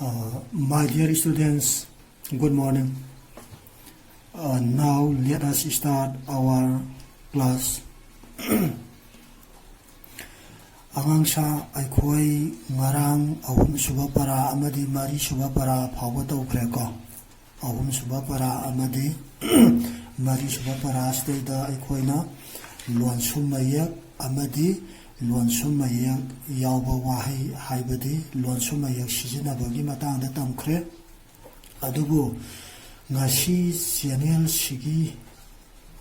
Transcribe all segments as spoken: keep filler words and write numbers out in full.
Uh, my dear students, good morning. Uh, now let us start our class. ꯑꯉꯥꯡꯁꯥ, ꯑꯩꯈꯣꯏ ꯉꯔꯥꯡ ꯑꯍꯨꯝꯁꯨꯕ ꯄꯔꯥ ꯑꯃꯗꯤ ꯃꯔꯤꯁꯨꯕ ꯄꯔꯥ ꯐꯥꯎꯕ ꯇꯧꯈ꯭ꯔꯦꯀꯣ꯫ ꯑꯍꯨꯝꯁꯨꯕ ꯄꯔꯥ ꯑꯃꯗꯤ ꯃꯔꯤꯁꯨꯕ ꯄꯔꯥꯁꯤꯗꯩꯗ ꯑꯩꯈꯣꯏꯅ ꯂꯣꯟꯁꯨꯝ ꯃꯌꯦꯛ ꯑꯃꯗꯤ ꯂꯣꯟꯁꯨꯝ ꯃꯌꯦꯛ ꯌꯥꯎꯕ ꯋꯥꯍꯩ, ꯍꯥꯏꯕꯗꯤ ꯂꯣꯟꯁꯨꯝ ꯃꯌꯦꯛ ꯁꯤꯖꯤꯟꯅꯕꯒꯤ ꯃꯇꯥꯡꯗ ꯇꯝꯈ꯭ꯔꯦ꯫ ꯑꯗꯨꯕꯨ ꯉꯁꯤ ꯆꯦꯅꯦꯜꯁꯤꯒꯤ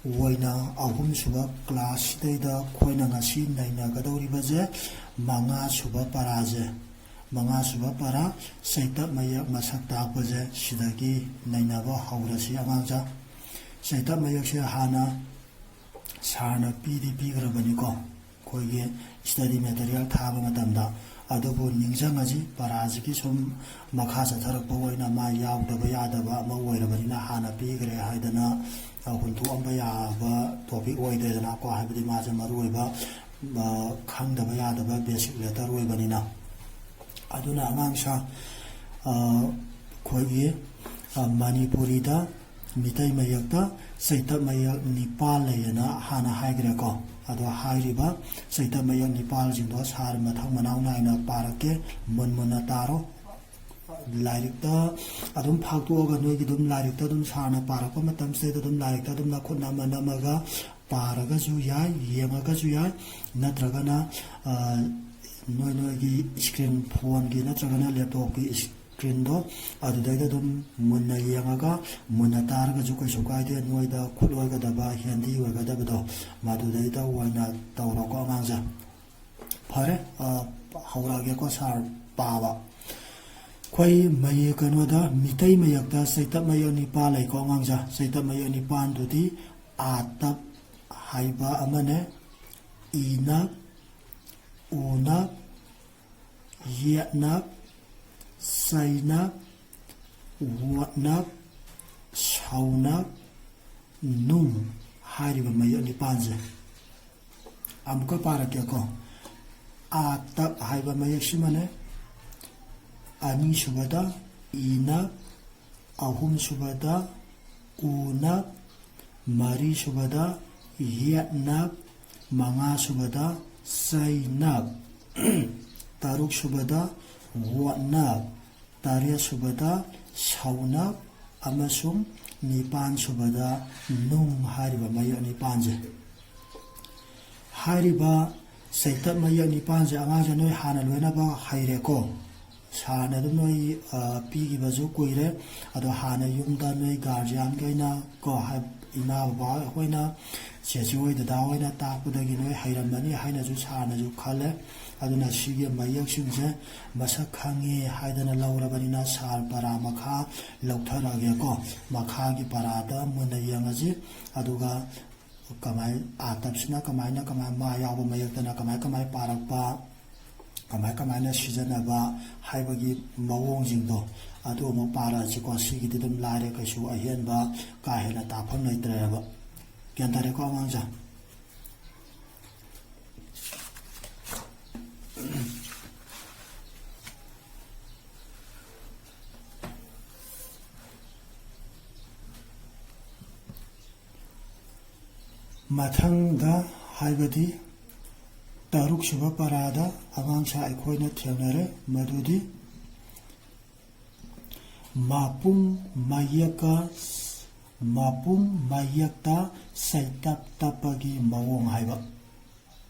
ꯑꯣꯏꯅ ꯑꯍꯨꯝꯁꯨꯕ ꯀ꯭ꯂꯥꯁꯁꯤꯗꯩꯗ ꯑꯩꯈꯣꯏꯅ ꯉꯁꯤ ꯅꯩꯅꯒꯗꯧꯔꯤꯕꯁꯦ ꯃꯉꯥꯁꯨꯕ ꯄꯔꯥꯁꯦ, ꯃꯉꯥꯁꯨꯕ ꯄꯔꯥ, ꯆꯩꯇꯞ ꯃꯌꯦꯛ ꯃꯁꯛ ꯇꯥꯛꯄꯁꯦ, ꯁꯤꯗꯒꯤ ꯅꯩꯅꯕ ꯍꯧꯔꯁꯤ ꯑꯉꯥꯡꯁꯥ꯫ ꯆꯩꯇꯞ ꯃꯌꯦꯛꯁꯦ ꯍꯥꯟꯅ ꯁꯥꯔꯅ ꯄꯤꯗꯤ ꯄꯤꯈ꯭ꯔꯕꯅꯤꯀꯣ, ꯑꯩꯈꯣꯏꯒꯤ study material ꯊꯥꯕ ꯃꯇꯝꯗ꯫ ꯑꯗꯨꯕꯨ ꯅꯤꯡꯁꯤꯡꯉꯁꯤ, ꯄꯔꯥꯁꯤꯒꯤ ꯁꯨꯝ ꯃꯈꯥ ꯆꯠꯊꯔꯛꯄ ꯑꯣꯏꯅ ꯃꯥ ꯌꯥꯎꯗꯕ ꯌꯥꯗꯕ ꯑꯃ ꯑꯣꯏꯔꯕꯅꯤꯅ, ꯍꯥꯟꯅ ꯄꯤꯈ꯭ꯔꯦ ꯍꯥꯏꯗꯅ, ꯑ, ꯍꯨꯟꯊꯣꯛꯑꯝꯕ ꯌꯥꯕ topic ꯑꯣꯏꯗ꯭ꯔꯦꯗꯅꯀꯣ, ꯍꯥꯏꯕꯗꯤ ꯃꯥꯁꯦ ꯃꯔꯨ ꯑꯣꯏꯕ, ꯑ, ꯈꯪꯗꯕ ꯌꯥꯗꯕ basic letter ꯑꯣꯏꯕꯅꯤꯅ꯫ ꯑꯗꯨꯅ ꯑꯉꯥꯡꯁꯥ, ꯑ, ꯑꯩꯈꯣꯏꯒꯤ, ꯑ, ꯃꯅꯤꯄꯨꯔꯤꯗ ꯃꯤꯇꯩ ꯃꯌꯦꯛꯇ ꯆꯩꯇꯞ ꯃꯌꯦꯛ ꯅꯤꯄꯥꯜ ꯂꯩꯌꯦꯅ ꯍꯥꯟꯅ ꯍꯥꯏꯈ꯭ꯔꯦꯀꯣ꯫ ꯑꯗꯣ ꯍꯥꯏꯔꯤꯕ ꯆꯩꯇꯞ ꯃꯌꯦꯛ ꯅꯤꯄꯥꯜꯁꯤꯡꯗꯣ ꯁꯥꯔ ꯃꯊꯪ ꯃꯅꯥꯎ ꯅꯥꯏꯅ ꯄꯥꯔꯛꯀꯦ, ꯃꯨꯟ ꯃꯨꯟꯅ ꯇꯥꯔꯣ꯫ ꯂꯥꯏꯔꯤꯛꯇ ꯑꯗꯨꯝ ꯐꯥꯛꯇꯣꯛꯑꯒ, ꯅꯣꯏꯒꯤ ꯑꯗꯨꯝ ꯂꯥꯏꯔꯤꯛꯇ ꯑꯗꯨꯝ ꯁꯥꯔꯅ ꯄꯥꯔꯛꯄ ꯃꯇꯝꯁꯤꯗꯩꯗ ꯑꯗꯨꯝ ꯂꯥꯏꯔꯤꯛꯇ ꯑꯗꯨꯝ ꯅꯈꯨꯠ ꯅꯝꯃ ꯅꯝꯃꯒ ꯄꯥꯔꯒꯁꯨ ꯌꯥꯏ, ꯌꯦꯡꯉꯒꯁꯨ ꯌꯥꯏ, ꯅꯠꯇ꯭ꯔꯒꯅ, ꯑ, ꯅꯣꯏ ꯅꯣꯏꯒꯤ screen, phoneꯒꯤ ꯅꯠꯇ꯭ꯔꯒꯅ laptopꯀꯤ screenꯗꯣ, ꯑꯗꯨꯗꯩꯗ ꯑꯗꯨꯝ ꯃꯨꯟꯅ ꯌꯦꯡꯉꯒ, ꯃꯨꯟꯅ ꯇꯥꯔꯒꯁꯨ ꯀꯩꯁꯨ ꯀꯥꯏꯗꯦ, ꯅꯣꯏꯗ ꯈꯨꯠ ꯑꯣꯏꯒꯗꯕ, handy ꯑꯣꯏꯒꯗꯕꯗꯣ, ꯃꯗꯨꯗꯩꯗ ꯑꯣꯏꯅ ꯇꯧꯔꯣꯀꯣ ꯑꯉꯥꯡꯁꯦ꯫ ꯐꯔꯦ, ꯑ, ꯍꯧꯔꯛꯑꯒꯦꯀꯣ ꯁꯥꯔ ꯄꯥꯕ꯫ ꯑꯩꯈꯣꯏ ꯃꯌꯦꯛ, ꯀꯩꯅꯣꯗ, ꯃꯤꯇꯩ ꯃꯌꯦꯛꯇ ꯆꯩꯇꯞ ꯃꯌꯦꯛ ꯅꯤꯄꯥꯜ ꯂꯩꯀꯣ ꯑꯉꯥꯡꯁꯦ꯫ ꯆꯩꯇꯞ ꯃꯌꯦꯛ ꯅꯤꯄꯥꯜꯗꯨꯗꯤ ꯑꯥꯇꯞ ꯍꯥꯏꯕ ꯑꯃꯅꯦ, ꯏꯅꯞ, ꯎꯅꯞ, ꯌꯦꯠꯅꯞ, ꯆꯩꯅꯞ, ꯋꯣꯠꯅꯞ, ꯁꯧꯅꯞ, ꯅꯨꯡ ꯍꯥꯏꯔꯤꯕ ꯃꯌꯦꯛ ꯅꯤꯄꯥꯜꯁꯦ꯫ ꯑꯃꯨꯛꯀ ꯄꯥꯔꯛꯀꯦꯀꯣ꯫ ꯑꯥꯇꯞ ꯍꯥꯏꯕ ꯃꯌꯦꯛꯁꯤꯃꯅꯦ, ꯑꯅꯤꯁꯨꯕꯗ ꯏꯅ, ꯑꯍꯨꯝꯁꯨꯕꯗ ꯎꯅ, ꯃꯔꯤꯁꯨꯕꯗ ꯌꯦꯠꯅ, ꯃꯉꯥꯁꯨꯕꯗ ꯆꯩꯅ, ꯇꯔꯨꯛꯁꯨꯕꯗ ꯋꯣꯠꯅ, ꯇꯔꯦꯠꯁꯨꯕꯗ ꯁꯧꯅ ꯑꯃꯁꯨꯡ ꯅꯤꯄꯥꯟꯁꯨꯕꯗ ꯅꯨꯡ ꯍꯥꯏꯔꯤꯕ ꯃꯌꯦꯛ ꯅꯤꯄꯥꯟꯁꯦ꯫ ꯍꯥꯏꯔꯤꯕ ꯆꯩꯇꯞ ꯃꯌꯦꯛ ꯅꯤꯄꯥꯟꯁꯦ ꯑꯉꯥꯡꯁꯦ ꯅꯣꯏ ꯍꯥꯟꯅ ꯂꯣꯏꯅꯃꯛ ꯍꯩꯔꯦꯀꯣ꯫ ꯁꯥꯔꯅ ꯑꯗꯨꯝ ꯅꯣꯏ, ꯑ, ꯄꯤꯈꯤꯕꯁꯨ ꯀꯨꯏꯔꯦ꯫ ꯑꯗꯣ ꯍꯥꯟꯅ ꯌꯨꯝꯗ ꯅꯣꯏ ꯒꯥꯔꯖꯤꯌꯥꯟꯈꯩꯅ ꯀꯣ, ꯍꯥꯏ-, ꯏꯃꯥ ꯕꯕꯥ ꯑꯩꯈꯣꯏꯅ, ꯆꯦꯆꯦ ꯍꯣꯏ ꯗꯗꯥ ꯍꯣꯏꯅ ꯇꯥꯛꯄꯗꯒꯤ ꯅꯣꯏ ꯍꯩꯔꯝꯃꯅꯤ ꯍꯥꯏꯅꯁꯨ ꯁꯥꯔꯅꯁꯨ ꯈꯜꯂꯦ꯫ ꯑꯗꯨꯅ ꯁꯤꯒꯤ ꯃꯌꯦꯛꯁꯤꯡꯁꯦ ꯃꯁꯛ ꯈꯪꯉꯤ ꯍꯥꯏꯗꯅ ꯂꯧꯔꯕꯅꯤꯅ ꯁꯥꯔ ꯄꯔꯥ ꯃꯈꯥ ꯂꯧꯊꯔꯛꯑꯒꯦꯀꯣ꯫ ꯃꯈꯥꯒꯤ ꯄꯔꯥꯗ ꯃꯨꯟꯅ ꯌꯦꯡꯉꯁꯤ꯫ ꯑꯗꯨꯒ ꯀꯃꯥꯏ, ꯑꯥꯇꯞꯁꯤꯅ ꯀꯃꯥꯏꯅ, ꯀꯃꯥꯏ, ꯃꯥ ꯌꯥꯎꯕ ꯃꯌꯦꯛꯇꯅ ꯀꯃꯥꯏ ꯀꯃꯥꯏ ꯄꯥꯔꯛꯄ, ꯀꯃꯥꯏ ꯀꯃꯥꯏꯅ ꯁꯤꯖꯤꯟꯅꯕ ꯍꯥꯏꯕꯒꯤ ꯃꯑꯣꯡꯁꯤꯡꯗꯣ ꯑꯗꯨ ꯑꯃꯨꯛ ꯄꯥꯔꯛꯑꯁꯤꯀꯣ꯫ ꯁꯤꯒꯤꯗꯤ ꯑꯗꯨꯝ ꯂꯥꯏꯔꯦ, ꯀꯩꯁꯨ ꯑꯍꯦꯟꯕ ꯀꯥ ꯍꯦꯟꯅ ꯇꯥꯛꯐꯝ ꯂꯩꯇ꯭ꯔꯦꯕ꯫ ꯒ꯭ꯌꯥꯟ ꯇꯥꯔꯦꯀꯣ ꯑꯉꯥꯡꯁꯦ? ꯃꯊꯪꯗ, ꯍꯥꯏꯕꯗꯤ ꯇꯔꯨꯛꯁꯨꯕ ꯄꯔꯥꯗ ꯑꯉꯥꯡꯁꯥ ꯑꯩꯈꯣꯏꯅ ꯊꯦꯡꯅꯔꯦ, ꯃꯗꯨꯗꯤ ꯃꯄꯨꯡ ꯃꯌꯦꯛꯀ, ꯃꯄꯨꯡ ꯃꯌꯦꯛꯇ ꯆꯩꯇꯞ ꯇꯞꯄꯒꯤ ꯃꯑꯣꯡ ꯍꯥꯏꯕ꯫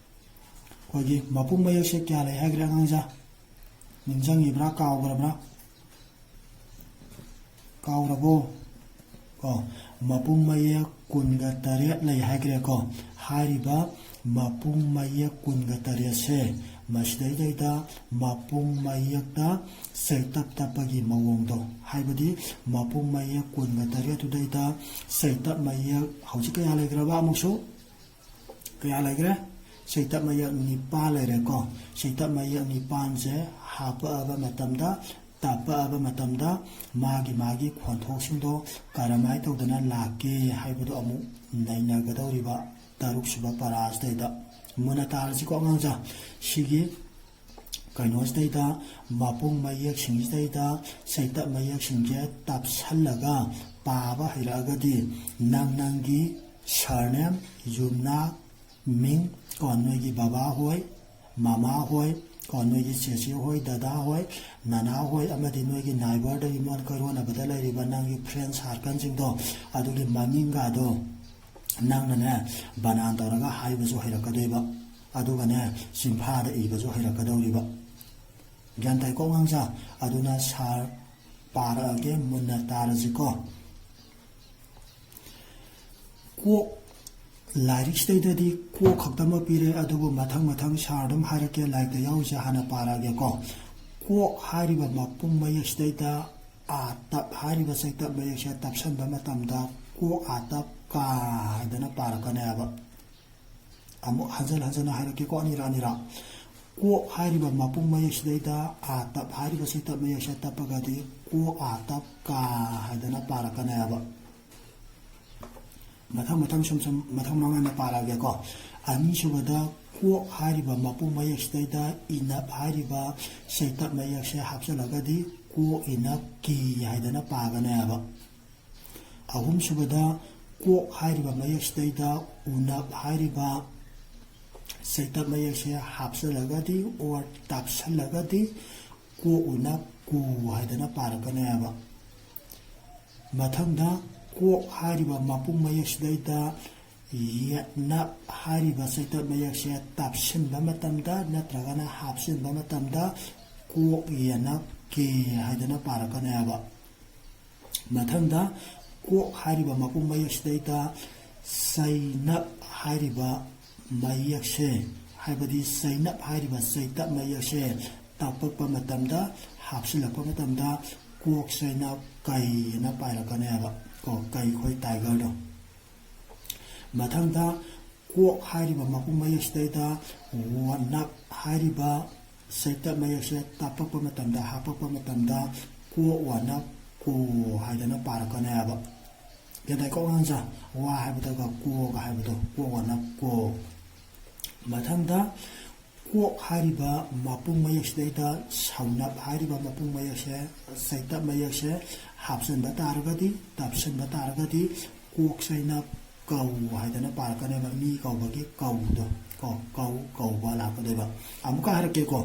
ꯑꯩꯈꯣꯏꯒꯤ ꯃꯄꯨꯡ ꯃꯌꯦꯛꯁꯦ ꯀꯌꯥ ꯂꯩ ꯍꯥꯏꯈ꯭ꯔꯦ ꯑꯉꯥꯡꯁꯥ? ꯅꯤꯡꯁꯤꯡꯉꯤꯕ꯭ꯔꯥ, ꯀꯥꯎꯈ꯭ꯔꯕ꯭ꯔꯥ? ꯀꯥꯎꯔꯕꯣ? ꯑꯣ, ꯃꯄꯨꯡ ꯃꯌꯦꯛ ꯀꯨꯟꯒ ꯇꯔꯦꯠ ꯂꯩ ꯍꯥꯏꯈ꯭ꯔꯦꯀꯣ꯫ ꯍꯥꯏꯔꯤꯕ ꯃꯄꯨꯡ ꯃꯌꯦꯛ ꯀꯨꯟꯒ ꯇꯔꯦꯠꯁꯦ ꯃꯁꯤꯗꯩꯗꯩꯗ ꯃꯄꯨꯡ ꯃꯌꯦꯛꯇ ꯆꯩꯇꯞ ꯇꯞꯄꯒꯤ ꯃꯑꯣꯡꯗꯣ, ꯍꯥꯏꯕꯗꯤ ꯃꯄꯨꯡ ꯃꯌꯦꯛ ꯀꯨꯟꯒ ꯇꯔꯦꯠꯇꯨꯗꯩꯗ ꯆꯩꯇꯞ ꯃꯌꯦꯛ ꯍꯧꯖꯤꯛ ꯀꯌꯥ ꯂꯩꯈ꯭ꯔꯕ? ꯑꯃꯨꯛꯁꯨ ꯀꯌꯥ ꯂꯩꯈ꯭ꯔꯦ? ꯆꯩꯇꯞ ꯃꯌꯦꯛ ꯅꯤꯄꯥꯟ ꯂꯩꯔꯦꯀꯣ꯫ ꯆꯩꯇꯞ ꯃꯌꯦꯛ ꯅꯤꯄꯥꯟꯁꯦ ꯍꯥꯞꯄꯛꯑꯕ ꯃꯇꯝꯗ, ꯇꯞꯄꯛꯑꯕ ꯃꯇꯝꯗ ꯃꯥꯒꯤ ꯃꯥꯒꯤ ꯈꯣꯟꯊꯣꯛꯁꯤꯡꯗꯣ ꯀꯔꯝꯍꯥꯏꯅ ꯇꯧꯗꯅ ꯂꯥꯛꯀꯦ ꯍꯥꯏꯕꯗꯣ ꯑꯃꯨꯛ ꯅꯩꯅꯒꯗꯧꯔꯤꯕ ꯇꯔꯨꯛꯁꯨꯕ ꯄꯔꯥꯁꯤꯗꯩꯗ꯫ ꯃꯨꯟꯅ ꯇꯥꯔꯁꯤꯀꯣ ꯑꯉꯥꯡꯁꯥ꯫ ꯁꯤꯒꯤ ꯀꯩꯅꯣꯁꯤꯗꯩꯗ, ꯃꯄꯨꯡ ꯃꯌꯦꯛꯁꯤꯡꯁꯤꯗꯩꯗ ꯆꯩꯇꯞ ꯃꯌꯦꯛꯁꯤꯡꯁꯦ ꯇꯞꯁꯜꯂꯒ ꯄꯥꯕ ꯍꯩꯔꯛꯑꯒꯗꯤ, ꯅꯪ ꯅꯪꯒꯤ surname, ꯌꯨꯝꯅꯥꯛ, ꯃꯤꯡ, ꯀꯣ, ꯅꯣꯏꯒꯤ ꯕꯕꯥ ꯍꯣꯏ, ꯃꯃꯥ ꯍꯣꯏ, ꯀꯣ, ꯅꯣꯏꯒꯤ ꯆꯦꯆꯦ ꯍꯣꯏ, ꯗꯗꯥ ꯍꯣꯏ, ꯅꯅꯥ ꯍꯣꯏ, ꯑꯃꯗꯤ ꯅꯣꯏꯒꯤ neighbourꯗ, ꯌꯨꯝꯂꯣꯟ ꯀꯩꯔꯣꯟꯅꯕꯗ ꯂꯩꯔꯤꯕ ꯅꯪꯒꯤ friend circleꯁꯤꯡꯗꯣ, ꯑꯗꯨꯒꯤ ꯃꯃꯤꯡꯒꯗꯣ ꯅꯪꯅꯅꯦ ꯕꯅꯥꯟ ꯇꯧꯔꯒ ꯍꯥꯏꯕꯁꯨ ꯍꯩꯔꯛꯀꯗꯣꯏꯕ, ꯑꯗꯨꯒꯅꯦ ꯆꯤꯟꯐꯥꯗ ꯏꯕꯁꯨ ꯍꯩꯔꯛꯀꯗꯧꯔꯤꯕ꯫ ꯒ꯭ꯌꯥꯟ ꯇꯥꯏꯀꯣ ꯑꯉꯥꯡꯁꯥ? ꯑꯗꯨꯅ ꯁꯥꯔ ꯄꯥꯔꯛꯑꯒꯦ, ꯃꯨꯟꯅ ꯇꯥꯔꯁꯤꯀꯣ꯫ ꯀꯣꯛ, ꯂꯥꯏꯔꯤꯛꯁꯤꯗꯩꯗꯗꯤ ꯀꯣꯛ ꯈꯛꯇꯃꯛ ꯄꯤꯔꯦ, ꯑꯗꯨꯕꯨ ꯃꯊꯪ ꯃꯊꯪ ꯁꯥꯔ ꯑꯗꯨꯝ ꯍꯥꯏꯔꯛꯀꯦ, ꯂꯥꯏꯔꯤꯛꯇ ꯌꯥꯎꯔꯤꯁꯦ ꯍꯥꯟꯅ ꯄꯥꯔꯛꯑꯒꯦꯀꯣ꯫ ꯀꯣꯛ ꯍꯥꯏꯔꯤꯕ ꯃꯄꯨꯡ ꯃꯌꯦꯛꯁꯤꯗꯩꯗ ꯑꯥ ꯇꯞ ꯍꯥꯏꯔꯤꯕ ꯆꯩꯇꯞ ꯃꯌꯦꯛꯁꯦ ꯇꯞꯁꯟꯕ ꯃꯇꯝꯗ ꯀꯣꯛ ꯑꯥ ꯇꯞ ꯀꯥ ꯍꯥꯏꯗꯅ ꯄꯥꯔꯛꯀꯅꯦꯕ꯫ ꯑꯃꯨꯛ ꯍꯟꯖꯟ ꯍꯟꯖꯟꯅ ꯍꯥꯏꯔꯛꯀꯦꯀꯣ, ꯑꯅꯤꯔꯛ ꯑꯅꯤꯔꯛ꯫ ꯀꯣꯛ ꯍꯥꯏꯔꯤꯕ ꯃꯄꯨꯡ ꯃꯌꯦꯛꯁꯤꯗꯩꯗ ꯑꯥ ꯇꯞ ꯍꯥꯏꯔꯤꯕ ꯆꯩꯇꯞ ꯃꯌꯦꯛꯁꯦ ꯇꯞꯄꯒꯗꯤ ꯀꯣꯛ ꯑꯥ ꯇꯞ ꯀꯥ ꯍꯥꯏꯗꯅ ꯄꯥꯔꯛꯀꯅꯦꯕ꯫ ꯃꯊꯪ ꯃꯊꯪ ꯁꯨꯝ ꯁꯨꯝ ꯃꯊꯪ ꯃꯅꯥꯎ ꯅꯥꯏꯅ ꯄꯥꯔꯛꯑꯒꯦꯀꯣ꯫ ꯑꯅꯤꯁꯨꯕꯗ ꯀꯣꯛ ꯍꯥꯏꯔꯤꯕ ꯃꯄꯨꯡ ꯃꯌꯦꯛꯁꯤꯗꯩꯗ ꯏꯅꯞ ꯍꯥꯏꯔꯤꯕ ꯆꯩꯇꯞ ꯃꯌꯦꯛꯁꯦ ꯍꯥꯞꯆꯤꯜꯂꯒꯗꯤ ꯀꯣꯛ ꯏꯅꯞ ꯀꯤ ꯍꯥꯏꯗꯅ ꯄꯥꯒꯅꯦꯕ꯫ ꯑꯍꯨꯝꯁꯨꯕꯗ ꯀꯣꯛ ꯍꯥꯏꯔꯤꯕ ꯃꯌꯦꯛꯁꯤꯗꯩꯗ ꯎꯅꯞ ꯍꯥꯏꯔꯤꯕ ꯆꯩꯇꯞ ꯃꯌꯦꯛꯁꯦ ꯍꯥꯞꯆꯤꯜꯂꯒꯗꯤ or ꯇꯥꯞꯁꯤꯜꯂꯒꯗꯤ ꯀꯣꯛ ꯎꯅꯞ ꯀꯨ ꯍꯥꯏꯗꯅ ꯄꯥꯔꯛꯀꯅꯦꯕ꯫ ꯃꯊꯪꯗ ꯀꯣꯛ ꯍꯥꯏꯔꯤꯕ ꯃꯄꯨꯡ ꯃꯌꯦꯛꯁꯤꯗꯩꯗ ꯌꯦꯠꯅꯞ ꯍꯥꯏꯔꯤꯕ ꯆꯩꯇꯞ ꯃꯌꯦꯛꯁꯦ ꯇꯥꯞꯁꯤꯟꯕ ꯃꯇꯝꯗ ꯅꯠꯇ꯭ꯔꯒꯅ ꯍꯥꯞꯆꯤꯟꯕ ꯃꯇꯝꯗ ꯀꯣꯛ ꯌꯦꯠꯅꯞ ꯀꯦ ꯍꯥꯏꯗꯅ ꯄꯥꯔꯛꯀꯅꯦꯕ꯫ ꯃꯊꯪꯗ ꯀꯣꯛ ꯍꯥꯏꯔꯤꯕ ꯃꯄꯨꯡ ꯃꯌꯦꯛꯁꯤꯗꯩꯗ ꯆꯩꯅꯞ ꯍꯥꯏꯔꯤꯕ ꯃꯌꯦꯛꯁꯦ, ꯍꯥꯏꯕꯗꯤ ꯆꯩꯅꯞ ꯍꯥꯏꯔꯤꯕ ꯆꯩꯇꯞ ꯃꯌꯦꯛꯁꯦ ꯇꯞꯄꯛꯄ ꯃꯇꯝꯗ, ꯍꯥꯞꯆꯤꯜꯂꯛꯄ ꯃꯇꯝꯗ ꯀꯣꯛ ꯆꯩꯅꯞ ꯀꯩ ꯑꯅ ꯄꯥꯏꯔꯛꯀꯅꯦꯕ꯫ ꯀꯣ, ꯀꯩ ꯑꯩꯈꯣꯏ tigerꯗꯣ꯫ ꯃꯊꯪꯗ ꯀꯣꯛ ꯍꯥꯏꯔꯤꯕ ꯃꯄꯨꯡ ꯃꯌꯦꯛꯁꯤꯗꯩꯗ ꯋꯥꯅꯞ ꯍꯥꯏꯔꯤꯕ ꯆꯩꯇꯞ ꯃꯌꯦꯛꯁꯦ ꯇꯞꯄꯛꯄ ꯃꯇꯝꯗ, ꯍꯥꯞꯄꯛꯄ ꯃꯇꯝꯗ ꯀꯣꯛ ꯋꯥꯅꯞ ꯀꯣ ꯍꯥꯏꯗꯅ ꯄꯥꯔꯛꯀꯅꯦꯕ꯫ ꯒ꯭ꯌꯥꯟ ꯇꯥꯏꯀꯣ ꯑꯉꯥꯡꯁꯥ? ꯋꯥ ꯍꯥꯏꯕꯗꯒ ꯀꯣꯒ ꯍꯥꯏꯕꯗꯣ, ꯀꯣꯛ ꯋꯥꯅꯞ ꯀꯣ꯫ ꯃꯊꯪꯗ ꯀꯣꯛ ꯍꯥꯏꯔꯤꯕ ꯃꯄꯨꯡ ꯃꯌꯦꯛꯁꯤꯗꯩꯗ ꯁꯧꯅꯞ ꯍꯥꯏꯔꯤꯕ ꯃꯄꯨꯡ ꯃꯌꯦꯛꯁꯦ, ꯆꯩꯇꯞ ꯃꯌꯦꯛꯁꯦ ꯍꯥꯞꯆꯤꯟꯕ ꯇꯥꯔꯒꯗꯤ, ꯇꯞꯁꯤꯟꯕ ꯇꯥꯔꯒꯗꯤ, ꯀꯣꯛ ꯆꯩꯅꯞ ꯀꯧ ꯍꯥꯏꯗꯅ ꯄꯥꯔꯛꯀꯅꯦꯕ꯫ ꯃꯤ ꯀꯧꯕꯒꯤ ꯀꯧꯗꯣ ꯀꯣ, ꯀꯧ ꯀꯧꯕ ꯂꯥꯛꯀꯗꯣꯏꯕ꯫ ꯑꯃꯨꯛꯀ ꯍꯥꯏꯔꯛꯀꯦꯀꯣ꯫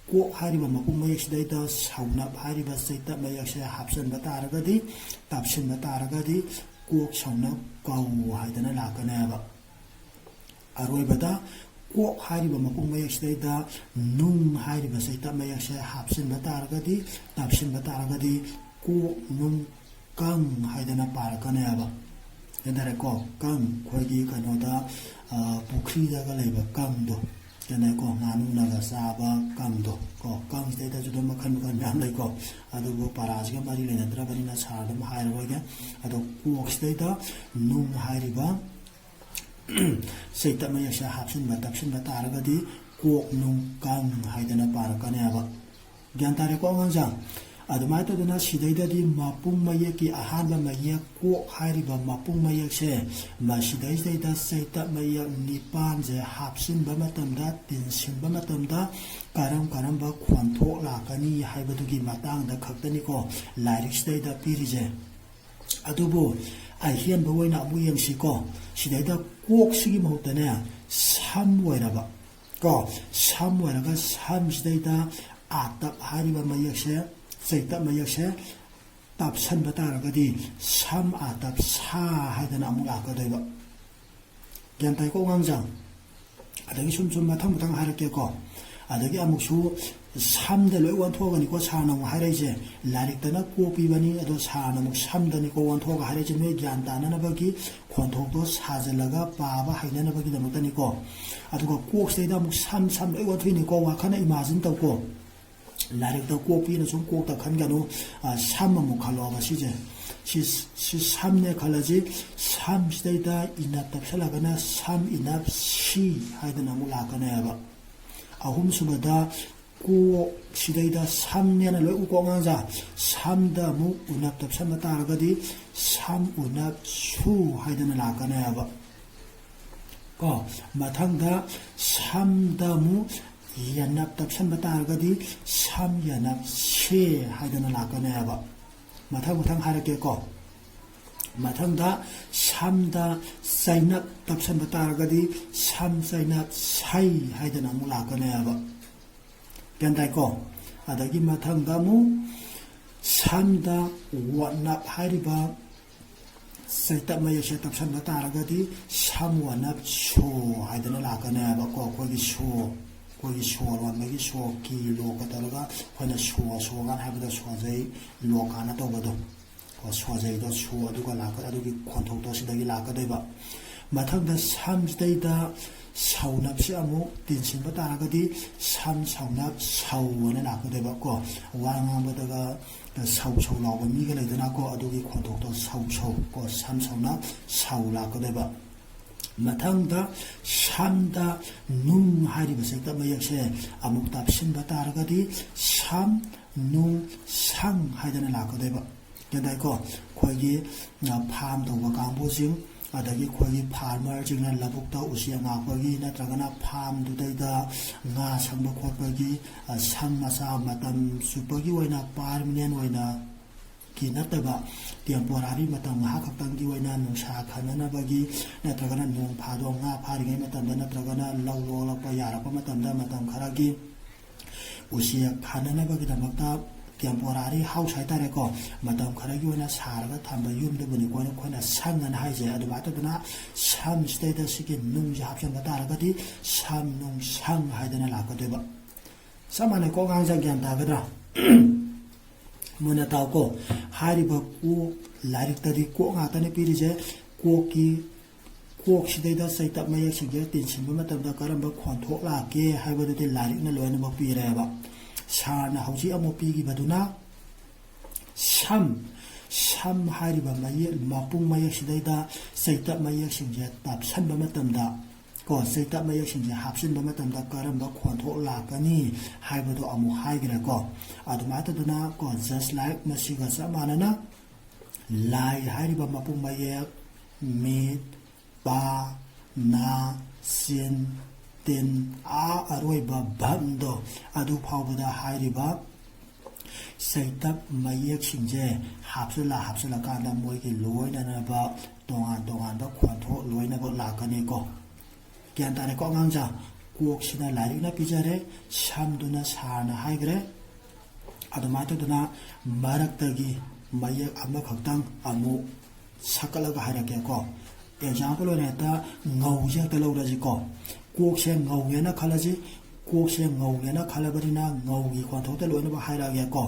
ꯀꯣꯛ ꯍꯥꯏꯔꯤꯕ ꯃꯄꯨꯡ ꯃꯌꯦꯛꯁꯤꯗꯩꯗ ꯁꯧꯅꯞ ꯍꯥꯏꯔꯤꯕ ꯆꯩꯇꯞ ꯃꯌꯦꯛꯁꯦ ꯍꯥꯞꯆꯤꯟꯕ ꯇꯥꯔꯒꯗꯤ, ꯇꯞꯁꯤꯟꯕ ꯇꯥꯔꯒꯗꯤ, ꯀꯣꯛ ꯁꯧꯅꯞ ꯀꯧ ꯍꯥꯏꯗꯅ ꯂꯥꯛꯀꯅꯦꯕ꯫ ꯑꯔꯣꯏꯕꯗ ꯀꯣꯛ ꯍꯥꯏꯔꯤꯕ ꯃꯄꯨꯡ ꯃꯌꯦꯛꯁꯤꯗꯩꯗ ꯅꯨꯡ ꯍꯥꯏꯔꯤꯕ ꯆꯩꯇꯞ ꯃꯌꯦꯛꯁꯦ ꯍꯥꯞꯆꯤꯟꯕ ꯇꯥꯔꯒꯗꯤ, ꯇꯞꯁꯤꯟꯕ ꯇꯥꯔꯒꯗꯤ, ꯀꯣꯛ ꯅꯨꯡ ꯀꯪ ꯍꯥꯏꯗꯅ ꯄꯥꯔꯛꯀꯅꯦꯕ꯫ ꯒ꯭ꯌꯥꯟ ꯇꯥꯔꯦꯀꯣ? ꯀꯪ, ꯑꯩꯈꯣꯏꯒꯤ ꯀꯩꯅꯣꯗ, ꯑ, ꯄꯨꯈ꯭ꯔꯤꯗꯒ ꯂꯩꯕ ꯀꯪꯗꯣ, ꯒ꯭ꯌꯥꯟ ꯇꯥꯏꯀꯣ? ꯉꯥꯅꯨꯅꯒ ꯆꯥꯕ ꯀꯪꯗꯣ ꯀꯣ꯫ ꯀꯪꯁꯤꯗꯩꯗꯁꯨ ꯑꯗꯨꯝ ꯃꯈꯜ ꯃꯈꯜ ꯃꯌꯥꯝ ꯂꯩꯀꯣ꯫ ꯑꯗꯨꯕꯨ ꯄꯔꯥꯁꯤꯒ ꯃꯔꯤ ꯂꯩꯅꯗ꯭ꯔꯕꯅꯤꯅ ꯁꯥꯔ ꯑꯗꯨꯝ ꯍꯥꯏꯔꯔꯣꯏꯒꯦ꯫ ꯑꯗꯣ ꯀꯣꯛꯁꯤꯗꯩꯗ ꯅꯨꯡ ꯍꯥꯏꯔꯤꯕ ꯆꯩꯇꯞ ꯃꯌꯦꯛꯁꯦ ꯍꯥꯞꯆꯤꯟꯕ, ꯇꯞꯁꯤꯟꯕ ꯇꯥꯔꯒꯗꯤ ꯀꯣꯛ ꯅꯨꯡ ꯀꯪ ꯍꯥꯏꯗꯅ ꯄꯥꯔꯛꯀꯅꯦꯕ꯫ ꯒ꯭ꯌꯥꯟ ꯇꯥꯔꯦꯀꯣ ꯑꯉꯥꯡꯁꯤꯡ? ꯑꯗꯨꯃꯥꯏꯅ ꯇꯧꯗꯅ ꯁꯤꯗꯩꯗꯗꯤ ꯃꯄꯨꯡ ꯃꯌꯦꯛꯀꯤ ꯑꯍꯥꯟꯕ ꯃꯌꯦꯛ ꯀꯣꯛ ꯍꯥꯏꯔꯤꯕ ꯃꯄꯨꯡ ꯃꯌꯦꯛꯁꯦ ꯃꯁꯤꯗꯩꯁꯤꯗꯩꯗ ꯆꯩꯇꯞ ꯃꯌꯦꯛ ꯅꯤꯄꯥꯟꯁꯦ ꯍꯥꯞꯆꯤꯟꯕ ꯃꯇꯝꯗ, ꯇꯤꯟꯁꯤꯟꯕ ꯃꯇꯝꯗ ꯀꯔꯝ ꯀꯔꯝꯕ ꯈꯣꯟꯊꯣꯛ ꯂꯥꯛꯀꯅꯤ ꯍꯥꯏꯕꯗꯨꯒꯤ ꯃꯇꯥꯡꯗ ꯈꯛꯇꯅꯤꯀꯣ ꯂꯥꯏꯔꯤꯛꯁꯤꯗꯩꯗ ꯄꯤꯔꯤꯁꯦ꯫ ꯑꯗꯨꯕꯨ ꯑꯍꯦꯟꯕ ꯑꯣꯏꯅ ꯑꯃꯨꯛ ꯌꯦꯡꯁꯤꯀꯣ꯫ ꯁꯤꯗꯩꯗ ꯀꯣꯛꯁꯤꯒꯤ ꯃꯍꯨꯠꯇꯅꯦ ꯁꯝ ꯑꯣꯏꯔꯕ ꯀꯣ, ꯁꯝ ꯑꯣꯏꯔꯒ ꯁꯝꯁꯤꯗꯩꯗ ꯑꯥꯇꯞ ꯍꯥꯏꯔꯤꯕ ꯃꯌꯦꯛꯁꯦ, ꯆꯩꯇꯞ ꯃꯌꯦꯛꯁꯦ ꯇꯞꯁꯟꯕ ꯇꯥꯔꯒꯗꯤ ꯁꯝ ꯑꯥꯇꯞ ꯁꯥ ꯍꯥꯏꯗꯅ ꯑꯃꯨꯛ ꯂꯥꯛꯀꯗꯣꯏꯕ꯫ ꯒ꯭ꯌꯥꯟ ꯇꯥꯏꯀꯣ ꯑꯉꯥꯡꯁꯤꯡ? ꯑꯗꯒꯤ ꯁꯨꯝ ꯁꯨꯝ ꯃꯊꯪ ꯃꯊꯪ ꯍꯥꯏꯔꯛꯀꯦꯀꯣ꯫ ꯑꯗꯒꯤ ꯑꯃꯨꯛꯁꯨ ꯁꯝꯗ ꯂꯣꯏ ꯑꯣꯟꯊꯣꯛꯑꯒꯅꯤꯀꯣ ꯁꯥꯔꯅ ꯑꯃꯨꯛ ꯍꯥꯏꯔꯛꯏꯁꯦ꯫ ꯂꯥꯏꯔꯤꯛꯇꯅ ꯀꯣꯛ ꯄꯤꯕꯅꯤ, ꯑꯗꯣ ꯁꯥꯔꯅ ꯑꯃꯨꯛ ꯁꯝꯗꯅꯤꯀꯣ ꯑꯣꯟꯊꯣꯛꯑꯒ ꯍꯥꯏꯔꯛꯏꯁꯦ, ꯅꯣꯏ ꯒ꯭ꯌꯥꯟ ꯇꯥꯅꯅꯕꯒꯤ, ꯈꯣꯟꯊꯣꯛꯇꯣ ꯁꯥꯖꯤꯜꯂꯒ ꯄꯥꯕ ꯍꯩꯅꯅꯕꯒꯤꯗꯃꯛꯇꯅꯤꯀꯣ꯫ ꯑꯗꯨꯒ ꯀꯣꯛꯁꯤꯗꯩꯗ ꯑꯃꯨꯛ ꯁꯝ ꯁꯝ ꯂꯣꯏ ꯑꯣꯟꯊꯣꯛꯏꯅꯤꯀꯣ, ꯋꯥꯈꯜꯅ ꯏꯃꯥꯖꯤꯟ ꯇꯧꯀꯣ꯫ ꯂꯥꯏꯔꯤꯛꯇ ꯀꯣꯛ ꯄꯤꯅ ꯁꯨꯝ ꯀꯣꯛꯇ ꯈꯟꯒꯅꯨ꯫ ꯑ, ꯁꯝ ꯑꯃꯨꯛ ꯈꯜꯂꯣꯕ ꯁꯤꯁꯦ꯫ ꯁꯤ, ꯁꯤ ꯁꯝꯅꯦ ꯈꯜꯂꯁꯤ꯫ ꯁꯝꯁꯤꯗꯩꯗ ꯏꯅꯞ ꯇꯞꯁꯜꯂꯒꯅ ꯁꯝ ꯏꯅꯞ ꯁꯤ ꯍꯥꯏꯗꯅ ꯑꯃꯨꯛ ꯂꯥꯛꯀꯅꯦꯕ꯫ ꯑꯍꯨꯝꯁꯨꯕꯗ ꯀꯣꯛ ꯁꯤꯗꯩꯗ ꯁꯝꯅꯦꯅ ꯂꯣꯏ ꯎꯀꯣ ꯑꯉꯥꯡꯁꯦ꯫ ꯁꯝꯗ ꯑꯃꯨꯛ ꯎꯅꯞ ꯇꯞꯁꯟꯕ ꯇꯥꯔꯒꯗꯤ ꯁꯝ ꯎꯅꯞ ꯁꯨ ꯍꯥꯏꯗꯅ ꯂꯥꯛꯀꯅꯦꯕ꯫ ꯀꯣ, ꯃꯊꯪꯗ ꯁꯝꯗ ꯑꯃꯨꯛ ꯌꯦꯟꯅꯞ ꯇꯞꯁꯟꯕ ꯇꯥꯔꯒꯗꯤ ꯁꯝ ꯌꯦꯟꯅꯞ ꯁꯦ ꯍꯥꯏꯗꯅ ꯂꯥꯛꯀꯅꯦꯕ꯫ ꯃꯊꯪ ꯃꯊꯪ ꯍꯥꯏꯔꯛꯀꯦꯀꯣ꯫ ꯃꯊꯪꯗ ꯁꯝꯗ ꯆꯩꯅꯞ ꯇꯞꯁꯟꯕ ꯇꯥꯔꯒꯗꯤ ꯁꯝ ꯆꯩꯅꯞ ꯁꯩ ꯍꯥꯏꯗꯅ ꯑꯃꯨꯛ ꯂꯥꯛꯀꯅꯦꯕ꯫ ꯒ꯭ꯌꯥꯟ ꯇꯥꯏꯀꯣ? ꯑꯗꯒꯤ ꯃꯊꯪꯗ ꯑꯃꯨꯛ ꯁꯝꯗ ꯋꯥꯠꯅꯞ ꯍꯥꯏꯔꯤꯕ ꯆꯩꯇꯞ ꯃꯌꯦꯛꯁꯦ ꯇꯞꯁꯟꯕ ꯇꯥꯔꯒꯗꯤ ꯁꯝ ꯋꯥꯠꯅꯞ ꯁꯣ ꯍꯥꯏꯗꯅ ꯂꯥꯛꯀꯅꯦꯕꯀꯣ꯫ ꯑꯩꯈꯣꯏꯒꯤ ꯁꯣ, ꯑꯩꯈꯣꯏꯒꯤ ꯁꯣ ꯂꯣꯟꯕꯒꯤ ꯁꯣ, ꯀꯤ ꯂꯣꯛꯀ ꯇꯧꯔꯒ ꯑꯩꯈꯣꯏꯅ ꯁꯣ, ꯁꯣꯒꯥꯟ ꯍꯥꯏꯕꯗ ꯁꯣꯖꯩ, ꯂꯣꯛꯀꯥꯟꯅ ꯇꯧꯕꯗꯣ꯫ ꯀꯣ, ꯁꯣꯖꯩꯗꯣ ꯁꯣ ꯑꯗꯨꯒ ꯂꯥꯛꯀ-, ꯑꯗꯨꯒꯤ ꯈꯣꯟꯊꯣꯛꯇꯣ ꯁꯤꯗꯒꯤ ꯂꯥꯛꯀꯗꯣꯏꯕ꯫ ꯃꯊꯪꯗ ꯁꯝꯁꯤꯗꯩꯗ ꯁꯧꯅꯞꯁꯤ ꯑꯃꯨꯛ ꯇꯤꯟꯁꯤꯟꯕ ꯇꯥꯔꯒꯗꯤ ꯁꯝ ꯁꯧꯅꯞ ꯁꯧ ꯑꯅ ꯂꯥꯛꯀꯗꯣꯏꯕ ꯀꯣ꯫ ꯋꯥ ꯉꯥꯡꯕꯗꯒ ꯁꯧ ꯁꯧ ꯂꯥꯎꯕ ꯃꯤꯒ ꯂꯩꯗꯅꯀꯣ, ꯑꯗꯨꯒꯤ ꯈꯣꯟꯊꯣꯛꯇꯣ ꯁꯧ ꯁꯧ ꯀꯣ, ꯁꯝ ꯁꯧꯅꯞ ꯁꯧ ꯂꯥꯛꯀꯗꯣꯏꯕ꯫ ꯃꯊꯪꯗ ꯁꯝꯗ ꯅꯨꯡ ꯍꯥꯏꯔꯤꯕ ꯆꯩꯇꯞ ꯃꯌꯦꯛꯁꯦ ꯑꯃꯨꯛ ꯇꯞꯁꯤꯟꯕ ꯇꯥꯔꯒꯗꯤ ꯁꯝ ꯅꯨꯡ ꯁꯪ ꯍꯥꯏꯗꯅ ꯂꯥꯛꯀꯗꯣꯏꯕ꯫ ꯒ꯭ꯌꯥꯟ ꯇꯥꯏꯀꯣ? ꯑꯩꯈꯣꯏꯒꯤ, ꯑ, ꯐꯥꯝ ꯇꯧꯕ ꯀꯥꯡꯕꯨꯁꯤꯡ, ꯑꯗꯒꯤ ꯑꯩꯈꯣꯏꯒꯤ ꯐꯥꯔꯃꯔꯁꯤꯡꯅ ꯂꯧꯕꯨꯛꯇ ꯎꯆꯦꯛ ꯉꯥꯛꯄꯒꯤ ꯅꯠꯇ꯭ꯔꯒꯅ ꯐꯥꯝꯗꯨꯗꯩꯗ ꯉꯥ ꯁꯪꯕ ꯈꯣꯠꯄꯒꯤ, ꯑ, ꯁꯪ ꯃꯆꯥ ꯃꯇꯝ ꯆꯨꯞꯄꯒꯤ ꯑꯣꯏꯅ ꯄꯥꯔꯃꯤꯅꯦꯟ ꯑꯣꯏꯅ ꯀꯤ ꯅꯠꯇꯕ, ꯇꯦꯝꯄꯣꯔꯥꯔꯤ ꯃꯇꯝ ꯉꯥꯏꯍꯥꯛ ꯈꯛꯇꯪꯒꯤ ꯑꯣꯏꯅ ꯅꯨꯡꯁꯥ ꯈꯟꯅꯅꯕꯒꯤ ꯅꯠꯇ꯭ꯔꯒꯅ ꯅꯣꯡ ꯐꯥꯗꯣꯛ ꯉꯥ ꯐꯥꯔꯤꯉꯩ ꯃꯇꯝꯗ ꯅꯠꯇ꯭ꯔꯒꯅ ꯂꯧ ꯂꯣꯛꯂꯛꯄ ꯌꯥꯔꯛꯄ ꯃꯇꯝꯗ ꯃꯇꯝ ꯈꯔꯒꯤ ꯎꯆꯦꯛ ꯈꯟꯅꯅꯕꯒꯤꯗꯃꯛꯇ ꯇꯦꯝꯄꯣꯔꯥꯔꯤ ꯍꯥꯎꯁ ꯍꯥꯏꯇꯥꯔꯦꯀꯣ, ꯃꯇꯝ ꯈꯔꯒꯤ ꯑꯣꯏꯅ ꯁꯥꯔꯒ ꯊꯝꯕ ꯌꯨꯝꯗꯨꯕꯨꯅꯤꯀꯣ ꯑꯩꯈꯣꯏꯅ ꯁꯪ ꯑꯅ ꯍꯥꯏꯁꯦ꯫ ꯑꯗꯨꯃꯥꯏꯅ ꯇꯧꯗꯅ ꯁꯝꯁꯤꯗꯩꯗ ꯁꯤꯒꯤ ꯅꯨꯡꯁꯦ ꯍꯥꯞꯆꯤꯟꯕ ꯇꯥꯔꯒꯗꯤ ꯁꯝ ꯅꯨꯡ ꯁꯪ ꯍꯥꯏꯗꯅ ꯂꯥꯛꯀꯗꯣꯏꯕ꯫ ꯆꯞ ꯃꯥꯟꯅꯩꯀꯣ ꯑꯉꯥꯡꯁꯦ, ꯒ꯭ꯌꯥꯟ ꯇꯥꯒꯗ꯭ꯔꯥ? ꯃꯨꯟꯅ ꯇꯥꯎꯀꯣ꯫ ꯍꯥꯏꯔꯤꯕ ꯀꯣꯛ, ꯂꯥꯏꯔꯤꯛꯇꯗꯤ ꯀꯣꯛ ꯉꯥꯛꯇꯅꯦ ꯄꯤꯔꯤꯁꯦ꯫ ꯀꯣꯛꯀꯤ, ꯀꯣꯛꯁꯤꯗꯩꯗ ꯆꯩꯇꯞ ꯃꯌꯦꯛꯁꯤꯡꯁꯦ ꯇꯤꯟꯁꯤꯟꯕ ꯃꯇꯝꯗ ꯀꯔꯝꯕ ꯈꯣꯟꯊꯣꯛ ꯂꯥꯛꯀꯦ ꯍꯥꯏꯕꯗꯨꯗꯤ ꯂꯥꯏꯔꯤꯛꯅ ꯂꯣꯏꯅꯃꯛ ꯄꯤꯔꯦꯕ꯫ ꯁꯥꯔꯅ ꯍꯧꯖꯤꯛ ꯑꯃꯨꯛ ꯄꯤꯈꯤꯕꯗꯨꯅ ꯁꯝ, ꯁꯝ ꯍꯥꯏꯔꯤꯕ ꯃꯌꯦꯛ, ꯃꯄꯨꯡ ꯃꯌꯦꯛꯁꯤꯗꯩꯗ ꯆꯩꯇꯞ ꯃꯌꯦꯛꯁꯤꯡꯁꯦ ꯇꯞꯁꯟꯕ ꯃꯇꯝꯗ ꯀꯣ, ꯆꯩꯇꯞ ꯃꯌꯦꯛꯁꯤꯡꯁꯦ ꯍꯥꯞꯆꯤꯟꯕ ꯃꯇꯝꯗ ꯀꯔꯝꯕ ꯈꯣꯟꯊꯣꯛ ꯂꯥꯛꯀꯅꯤ ꯍꯥꯏꯕꯗꯣ ꯑꯃꯨꯛ ꯍꯥꯏꯈ꯭ꯔꯦꯀꯣ꯫ ꯑꯗꯨꯃꯥꯏꯅ ꯇꯧꯗꯅ ꯀꯣ, just like ꯃꯁꯤꯒ ꯆꯞ ꯃꯥꯟꯅꯅ ꯂꯥꯏ ꯍꯥꯏꯔꯤꯕ ꯃꯄꯨꯡ ꯃꯌꯦꯛ, ꯃꯤꯠ, ꯄꯥ, ꯅꯥ, ꯆꯤꯟ, ꯇꯤꯟ, ꯑꯥ ꯑꯔꯣꯏꯕ ꯚꯟꯗꯣ, ꯑꯗꯨ ꯐꯥꯎꯕꯗ ꯍꯥꯏꯔꯤꯕ ꯆꯩꯇꯞ ꯃꯌꯦꯛꯁꯤꯡꯁꯦ ꯍꯥꯞꯆꯤꯜꯂ ꯍꯥꯞꯆꯤꯜꯂꯀꯥꯟꯗ ꯃꯣꯏꯒꯤ ꯂꯣꯏꯅꯅꯕ ꯇꯣꯉꯥꯟ ꯇꯣꯉꯥꯟꯕ ꯈꯣꯟꯊꯣꯛ ꯂꯣꯏꯅꯃꯛ ꯂꯥꯛꯀꯅꯤꯀꯣ꯫ ꯒ꯭ꯌꯥꯟ ꯇꯥꯔꯦꯀꯣ ꯑꯉꯥꯡꯁꯥ? ꯀꯣꯛꯁꯤꯅ ꯂꯥꯏꯔꯤꯛꯅ ꯄꯤꯖꯔꯦ, ꯁꯝꯗꯨꯅ ꯁꯥꯔꯅ ꯍꯥꯏꯈ꯭ꯔꯦ꯫ ꯑꯗꯨꯃꯥꯏꯅ ꯇꯧꯗꯅ ꯃꯔꯛꯇꯒꯤ ꯃꯌꯦꯛ ꯑꯃꯈꯛꯇꯪ ꯑꯃꯨꯛ ꯁꯛꯀꯠꯂꯒ ꯍꯥꯏꯔꯛꯀꯦꯀꯣ꯫ ꯑꯦꯛꯖꯥꯝꯄꯜ ꯑꯣꯏꯅ ꯍꯦꯛꯇ ꯉꯧꯁꯦ ꯍꯦꯛꯇ ꯂꯧꯔꯁꯤꯀꯣ꯫ ꯀꯣꯛꯁꯦ ꯉꯧꯉꯦꯅ ꯈꯜꯂꯁꯤ꯫ ꯀꯣꯛꯁꯦ ꯉꯧꯉꯦꯅ ꯈꯜꯂꯕꯅꯤꯅ ꯉꯧꯒꯤ ꯈꯣꯟꯊꯣꯛꯇ ꯂꯣꯏꯅꯃꯛ ꯍꯥꯏꯔꯛꯑꯒꯦꯀꯣ꯫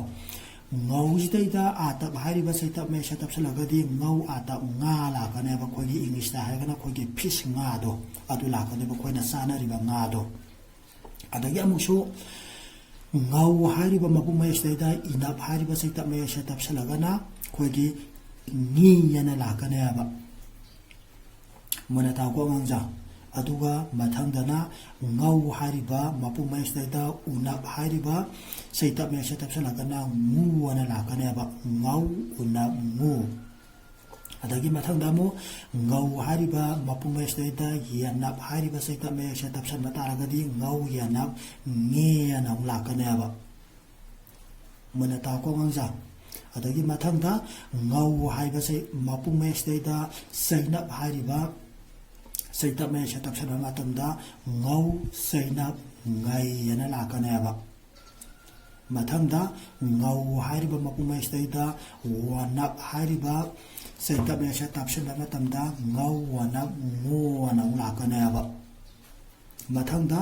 ꯉꯧꯁꯤꯗꯩꯗ ꯑꯥꯇꯞ ꯍꯥꯏꯔꯤꯕ ꯆꯩꯇꯞ ꯃꯌꯦꯛꯁꯦ ꯇꯞꯁꯤꯜꯂꯒꯗꯤ ꯉꯧ ꯑꯥꯇꯞ ꯉꯥ ꯂꯥꯛꯀꯅꯦꯕ꯫ ꯑꯩꯈꯣꯏꯒꯤ ꯏꯪꯂꯤꯁꯇ ꯍꯥꯏꯔꯒꯅ ꯑꯩꯈꯣꯏꯒꯤ ꯐꯤꯁ ꯉꯥꯗꯣ, ꯑꯗꯨ ꯂꯥꯛꯀꯅꯦꯕ, ꯑꯩꯈꯣꯏꯅ ꯆꯥꯅꯔꯤꯕ ꯉꯥꯗꯣ꯫ ꯑꯗꯒꯤ ꯑꯃꯨꯛꯁꯨ ꯉꯧ ꯍꯥꯏꯔꯤꯕ ꯃꯄꯨꯡ ꯃꯌꯦꯛꯁꯤꯗꯩꯗ ꯏꯅꯞ ꯍꯥꯏꯔꯤꯕ ꯆꯩꯇꯞ ꯃꯌꯦꯛꯁꯦ ꯇꯞꯁꯤꯜꯂꯒꯅ ꯑꯩꯈꯣꯏꯒꯤ ꯉꯤ ꯍꯥꯏꯅ ꯂꯥꯛꯀꯅꯦꯕ꯫ ꯃꯨꯟꯅ ꯇꯥꯎꯀꯣ ꯑꯉꯥꯡꯁꯥ꯫ ꯑꯗꯨꯒ ꯃꯊꯪꯗꯅ ꯉꯧ ꯍꯥꯏꯔꯤꯕ ꯃꯄꯨꯡ ꯃꯌꯦꯛꯁꯤꯗꯩꯗ ꯎꯅꯞ ꯍꯥꯏꯔꯤꯕ ꯆꯩꯇꯞ ꯃꯌꯦꯛꯁꯦ ꯇꯞꯁꯤꯜꯂꯒꯅ ꯉꯨ ꯍꯥꯏꯅ ꯂꯥꯛꯀꯅꯦꯕ꯫ ꯉꯧ, ꯎꯅꯞ, ꯉꯨ꯫ ꯑꯗꯒꯤ ꯃꯊꯪꯗ ꯑꯃꯨꯛ ꯉꯧ ꯍꯥꯏꯔꯤꯕ ꯃꯄꯨꯡ ꯃꯌꯦꯛꯁꯤꯗꯩꯗ ꯌꯦꯟꯅꯞ ꯍꯥꯏꯔꯤꯕ ꯆꯩꯇꯞ ꯃꯌꯦꯛꯁꯦ ꯇꯞꯁꯤꯟꯕ ꯇꯥꯔꯒꯗꯤ ꯉꯧ ꯌꯦꯟꯅꯞ ꯉꯦ ꯍꯥꯏꯅ ꯑꯃꯨꯛ ꯂꯥꯛꯀꯅꯦꯕ꯫ ꯃꯨꯟꯅ ꯇꯥꯎꯀꯣ ꯑꯉꯥꯡꯁꯥ꯫ ꯑꯗꯒꯤ ꯃꯊꯪꯗ ꯉꯧ ꯍꯥꯏꯕꯁꯦ ꯃꯄꯨꯡ ꯃꯌꯦꯛꯁꯤꯗꯩꯗ ꯆꯩꯅꯞ ꯍꯥꯏꯔꯤꯕ ꯆꯩꯇꯞ ꯃꯌꯦꯛꯁꯦ ꯇꯞꯁꯤꯟꯕ ꯃꯇꯝꯗ ꯉꯧ ꯆꯩꯅꯞ ꯉꯩ ꯍꯥꯏꯅ ꯂꯥꯛꯀꯅꯦꯕ꯫ ꯃꯊꯪꯗ ꯉꯧ ꯍꯥꯏꯔꯤꯕ ꯃꯄꯨꯡ ꯃꯌꯦꯛꯁꯤꯗꯩꯗ ꯋꯥꯅꯞ ꯍꯥꯏꯔꯤꯕ ꯆꯩꯇꯞ ꯃꯌꯦꯛꯁꯦ ꯇꯞꯁꯤꯟꯕ ꯃꯇꯝꯗ ꯉꯧ ꯋꯥꯅꯞ ꯉꯣ ꯑꯅ ꯑꯃꯨꯛ ꯂꯥꯛꯀꯅꯦꯕ꯫ ꯃꯊꯪꯗ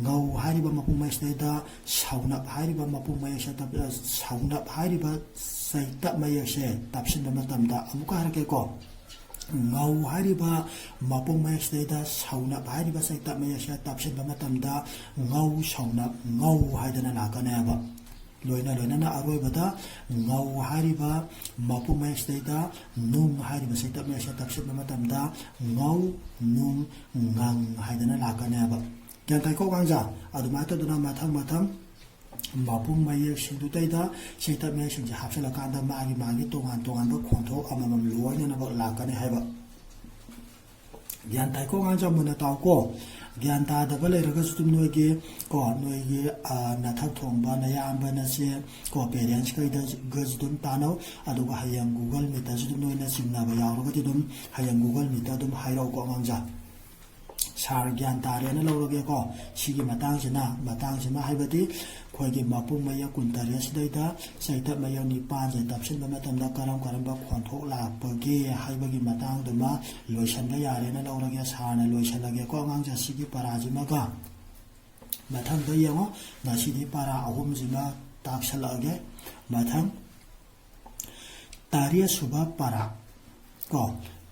ꯉꯧ ꯍꯥꯏꯔꯤꯕ ꯃꯄꯨꯡ ꯃꯌꯦꯛꯁꯤꯗꯩꯗ ꯁꯧꯅꯞ ꯍꯥꯏꯔꯤꯕ ꯃꯄꯨꯡ ꯃꯌꯦꯛꯁꯦ ꯇꯞ-, ꯁꯧꯅꯞ ꯍꯥꯏꯔꯤꯕ ꯆꯩꯇꯞ ꯃꯌꯦꯛꯁꯦ ꯇꯞꯁꯤꯟꯕ ꯃꯇꯝꯗ, ꯑꯃꯨꯛꯀ ꯍꯥꯏꯔꯛꯀꯦꯀꯣ, ꯉꯧ ꯍꯥꯏꯔꯤꯕ ꯃꯄꯨꯡ ꯃꯌꯦꯛꯁꯤꯗꯩꯗ ꯁꯧꯅꯞ ꯍꯥꯏꯔꯤꯕ ꯆꯩꯇꯞ ꯃꯌꯦꯛꯁꯦ ꯇꯞꯁꯤꯟꯕ ꯃꯇꯝꯗ ꯉꯧ ꯁꯧꯅꯞ ꯉꯧ ꯍꯥꯏꯗꯅ ꯂꯥꯛꯀꯅꯦꯕ꯫ ꯂꯣꯏꯅ ꯂꯣꯏꯅꯅ ꯑꯔꯣꯏꯕꯗ ꯉꯧ ꯍꯥꯏꯔꯤꯕ ꯃꯄꯨꯡ ꯃꯌꯦꯛꯁꯤꯗꯩꯗ ꯅꯨꯡ ꯍꯥꯏꯔꯤꯕ ꯆꯩꯇꯞ ꯃꯌꯦꯛꯁꯦ ꯇꯞꯁꯤꯟꯕ ꯃꯇꯝꯗ ꯉꯧ ꯅꯨꯡ ꯉꯪ ꯍꯥꯏꯗꯅ ꯂꯥꯛꯀꯅꯦꯕ꯫ ꯒ꯭ꯌꯥꯟ ꯇꯥꯏꯀꯣ ꯑꯉꯥꯡꯁꯥ? ꯑꯗꯨꯃꯥꯏꯅ ꯇꯧꯗꯅ ꯃꯊꯪ ꯃꯊꯪ ꯃꯄꯨꯡ ꯃꯌꯦꯛꯁꯤꯡꯗꯨꯗꯩꯗ ꯆꯩꯇꯞ ꯃꯌꯦꯛꯁꯤꯡꯁꯦ ꯍꯥꯞꯆꯤꯜꯂꯀꯥꯟꯗ ꯃꯥꯒꯤ ꯃꯥꯒꯤ ꯇꯣꯉꯥꯟ ꯇꯣꯉꯥꯟꯕ ꯈꯣꯟꯊꯣꯛ ꯑꯃꯃꯝ ꯂꯣꯏꯅꯅꯃꯛ ꯂꯥꯛꯀꯅꯤ ꯍꯥꯏꯕ꯫ ꯒ꯭ꯌꯥꯟ ꯇꯥꯏꯀꯣ ꯑꯉꯥꯡꯁꯥ? ꯃꯨꯟꯅ ꯇꯥꯎꯀꯣ꯫ ꯒ꯭ꯌꯥꯟ ꯇꯥꯗꯕ ꯂꯩꯔꯒꯁꯨ ꯑꯗꯨꯝ ꯅꯣꯏꯒꯤ ꯀꯣ, ꯅꯣꯏꯒꯤ ꯅꯊꯛ ꯊꯣꯡꯕ ꯅꯌꯥꯝꯕ ꯅꯆꯦ ꯀꯣ, ꯄꯦꯔꯦꯟꯁ ꯀꯩꯗꯒꯁꯨ ꯑꯗꯨꯝ ꯇꯥꯟꯅꯧ꯫ ꯑꯗꯨꯒ ꯍꯌꯦꯡ ꯒꯨꯒꯜ ꯃꯤꯠꯇꯁꯨ ꯑꯗꯨꯝ ꯅꯣꯏꯅ ꯆꯤꯡꯅꯕ ꯌꯥꯎꯔꯒꯗꯤ ꯑꯗꯨꯝ ꯍꯌꯦꯡ ꯒꯨꯒꯜ ꯃꯤꯠꯇ ꯑꯗꯨꯝ ꯍꯥꯏꯔꯛꯎꯀꯣ ꯑꯉꯥꯡꯁꯥ꯫ ꯁꯥꯔ ꯒ꯭ꯌꯥꯟ ꯇꯥꯔꯦꯅ ꯂꯧꯔꯒꯦꯀꯣ꯫ ꯁꯤꯒꯤ ꯃꯇꯥꯡꯁꯤꯅ ꯃꯇꯥꯡꯁꯤꯃ ꯍꯥꯏꯕꯗꯤ ꯑꯩꯈꯣꯏꯒꯤ ꯃꯄꯨꯡ ꯃꯌꯦꯛ ꯀꯨꯟꯇꯔꯦꯠ ꯁꯤꯗꯩꯗ ꯆꯩꯇꯞ ꯃꯌꯦꯛ ꯅꯤꯄꯥꯟꯁꯦ ꯇꯞꯁꯤꯟꯕ ꯃꯇꯝꯗ ꯀꯔꯝ ꯀꯔꯝꯕ ꯈꯣꯟꯊꯣꯛ ꯂꯥꯛꯄꯒꯦ ꯍꯥꯏꯕꯒꯤ ꯃꯇꯥꯡꯗꯨꯃ ꯂꯣꯏꯁꯤꯟꯕ ꯌꯥꯔꯦꯅ ꯂꯧꯔꯒꯦ꯫ ꯁꯥꯔꯅ ꯂꯣꯏꯁꯤꯜꯂꯒꯦꯀꯣ ꯑꯉꯥꯡꯁꯦ ꯁꯤꯒꯤ ꯄꯔꯥꯁꯤꯃꯒ꯫ ꯃꯊꯪꯗ ꯌꯦꯡꯉꯣ, ꯉꯁꯤꯗꯤ ꯄꯔꯥ ꯑꯍꯨꯝꯁꯤꯃ ꯇꯥꯛꯁꯜꯂꯛꯑꯒꯦ꯫ ꯃꯊꯪ ꯇꯔꯦꯠ ꯁꯨꯕ ꯄꯔꯥ ꯀꯣ,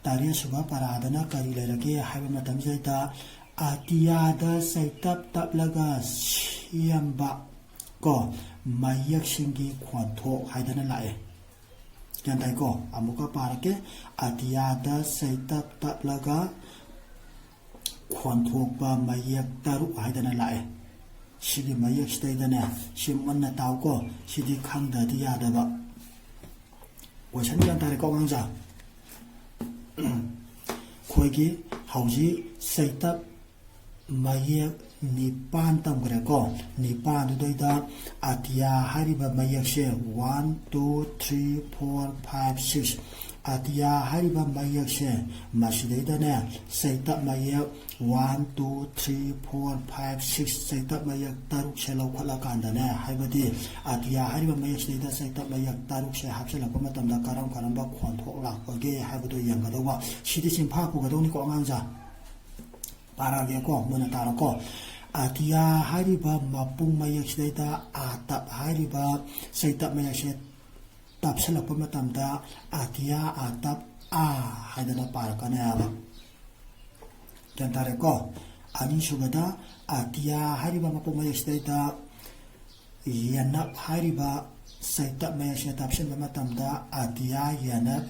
ꯇꯔꯦꯠ ꯁꯨꯕ ꯄꯔꯥꯗꯅ ꯀꯔꯤ ꯂꯩꯔꯒꯦ ꯍꯥꯏꯕ ꯃꯇꯝꯁꯤꯗꯩꯗ ꯑꯇꯤꯌꯥꯗ ꯆꯩꯇꯞ ꯇꯞꯂꯒ ꯁꯦꯝꯕ ꯀꯣ, ꯃꯌꯦꯛꯁꯤꯡꯒꯤ ꯈꯣꯟꯊꯣꯛ ꯍꯥꯏꯗꯅ ꯂꯥꯛꯑꯦ꯫ ꯒ꯭ꯌꯥꯟ ꯇꯥꯏꯀꯣ? ꯑꯃꯨꯛꯀ ꯄꯥꯔꯛꯀꯦ꯫ ꯑꯇꯤꯌꯥꯗ ꯆꯩꯇꯞ ꯇꯞꯂꯒ ꯈꯣꯟꯊꯣꯛꯄ ꯃꯌꯦꯛ ꯇꯔꯨꯛ ꯍꯥꯏꯗꯅ ꯂꯥꯛꯑꯦ꯫ ꯁꯤꯒꯤ ꯃꯌꯦꯛꯁꯤꯗꯩꯗꯅꯦ, ꯁꯤ ꯃꯨꯟꯅ ꯇꯥꯎꯀꯣ, ꯁꯤꯗꯤ ꯈꯪꯗ꯭ꯔꯗꯤ ꯌꯥꯗꯕ꯫ ꯀꯣꯏꯁꯟ ꯒ꯭ꯌꯥꯟ ꯇꯥꯔꯦꯀꯣ ꯑꯉꯥꯡꯁꯥ? ꯑꯩꯈꯣꯏꯒꯤ ꯍꯧꯖꯤꯛ ꯆꯩꯇꯞ ꯃꯌꯦꯛ ꯅꯤꯄꯥꯟ ꯇꯝꯈ꯭ꯔꯦꯀꯣ꯫ ꯅꯤꯄꯥꯟꯗꯨꯗꯩꯗ ꯑꯇꯤꯌꯥ ꯍꯥꯏꯔꯤꯕ ꯃꯌꯦꯛꯁꯦ one, two, three, four, five, six꯫ ꯑꯇꯤꯌꯥ ꯍꯥꯏꯔꯤꯕ ꯃꯌꯦꯛꯁꯦ ꯃꯁꯤꯗꯩꯗꯅꯦ ꯆꯩꯇꯞ ꯃꯌꯦꯛ one, two, three, four, five, six, ꯆꯩꯇꯞ ꯃꯌꯦꯛ ꯇꯔꯨꯛꯁꯦ ꯂꯧꯈꯠꯂꯀꯥꯟꯗꯅꯦ, ꯍꯥꯏꯕꯗꯤ ꯑꯇꯤꯌꯥ ꯍꯥꯏꯔꯤꯕ ꯃꯌꯦꯛꯁꯤꯗꯩꯗ ꯆꯩꯇꯞ ꯃꯌꯦꯛ ꯇꯔꯨꯛꯁꯦ ꯍꯥꯞꯆꯤꯜꯂꯛꯄ ꯃꯇꯝꯗ ꯀꯔꯝ ꯀꯔꯝꯕ ꯈꯣꯟꯊꯣꯛ ꯂꯥꯛꯄꯒꯦ ꯍꯥꯏꯕꯗꯣ ꯌꯦꯡꯒꯗꯧꯕ꯫ ꯁꯤꯗꯤ ꯆꯤꯟꯐꯥ ꯄꯨꯒꯗꯧꯅꯤꯀꯣ ꯑꯉꯥꯡꯁꯥ꯫ ꯄꯥꯔꯛꯑꯒꯦꯀꯣ, ꯃꯨꯟꯅ ꯇꯥꯔꯣꯀꯣ꯫ ꯑꯇꯤꯌꯥ ꯍꯥꯏꯔꯤꯕ ꯃꯄꯨꯡ ꯃꯌꯦꯛꯁꯤꯗꯩꯗ ꯑꯥꯇꯞ ꯍꯥꯏꯔꯤꯕ ꯆꯩꯇꯞ ꯃꯌꯦꯛꯁꯦ ꯇꯞꯁꯤꯜꯂꯛꯄ ꯃꯇꯝꯗ ꯑꯇꯤꯌꯥ ꯑꯥꯇꯞ ꯑꯥ ꯍꯥꯏꯗꯅ ꯄꯥꯔꯛꯀꯅꯤ ꯍꯥꯏꯕ꯫ ꯒ꯭ꯌꯥꯟ ꯇꯥꯔꯦꯀꯣ? ꯑꯅꯤꯁꯨꯕꯗ ꯑꯇꯤꯌꯥ ꯍꯥꯏꯔꯤꯕ ꯃꯄꯨꯡ ꯃꯌꯦꯛꯁꯤꯗꯩꯗ ꯌꯦꯅꯞ ꯍꯥꯏꯔꯤꯕ ꯆꯩꯇꯞ ꯃꯌꯦꯛꯁꯦ ꯇꯞꯁꯤꯟꯕ ꯃꯇꯝꯗ ꯑꯇꯤꯌꯥ ꯌꯦꯅꯞ